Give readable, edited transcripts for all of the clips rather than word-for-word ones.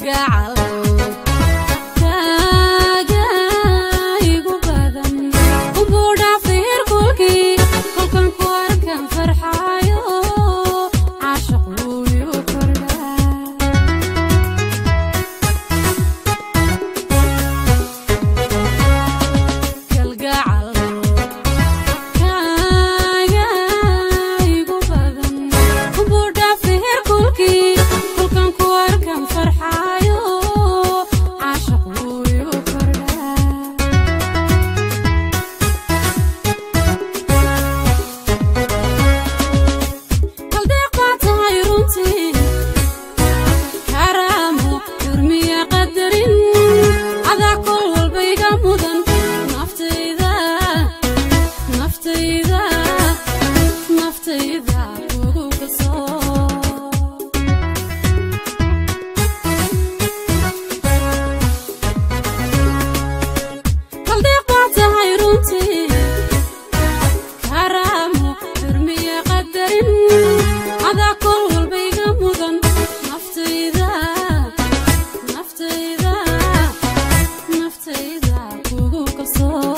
Kalgacal kaaga igu badan umbuu dhaafay herkulkii kolkan ku arkan farxaayo caashaq wuu igu kordhaa. Kalgacal kaaga igu badan umbuu dhaafay herkulkii kolkan ku arkan farxaayo caashaq wuu igu kordhaa. Kaldeeq baa tahay runtii karaamo xurmiya qadarin adaa kol walba iga mudan naftayda naftayda naftayda kugu kalsoon. Kaldeeq baa tahay runtii karaamo xurmiya qadarin adaa kol walba iga mudan naftayda naftayda naftayda kugu kalsoon.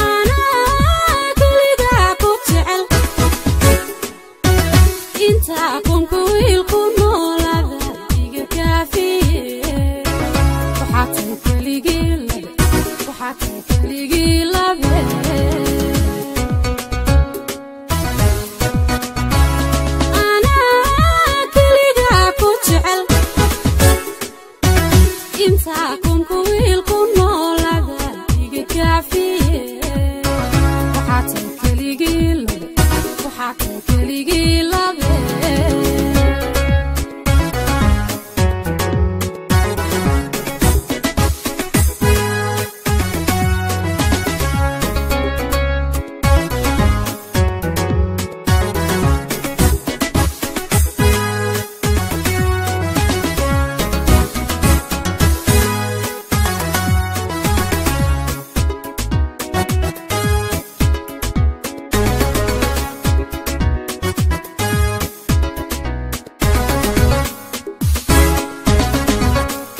Anaa keligaa ku jecel intaa kunku wiilku noolada iga kaafiye waxaa tahay keligii labe waxaa tahay keligii labe. Anaa keligaa ku jecel intaa kunku wiilku noolada iga kaafiye waxaa tahay keligii labe waxaa tahay keligii labe.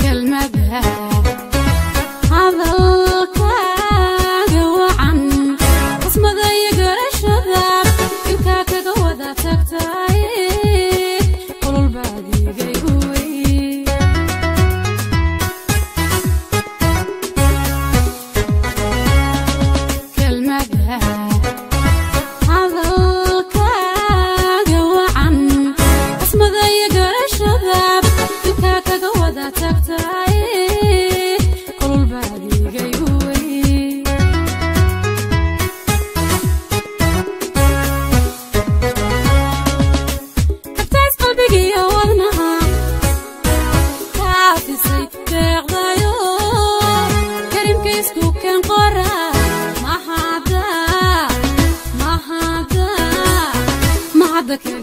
Kelmada hadalkaaga wacan qismada iyo garashada ilkaa kaga wada tagtay qolol baad igay wey. Kelmada hadalkaaga wacan qismada iyo garashada ilkaa kaga wada tagtay qolol baad igay wey. Kabtays qalbigiyo wadnaha kaafisay deeqdayo karimka isku keen qora mahada mahada mahada keliga.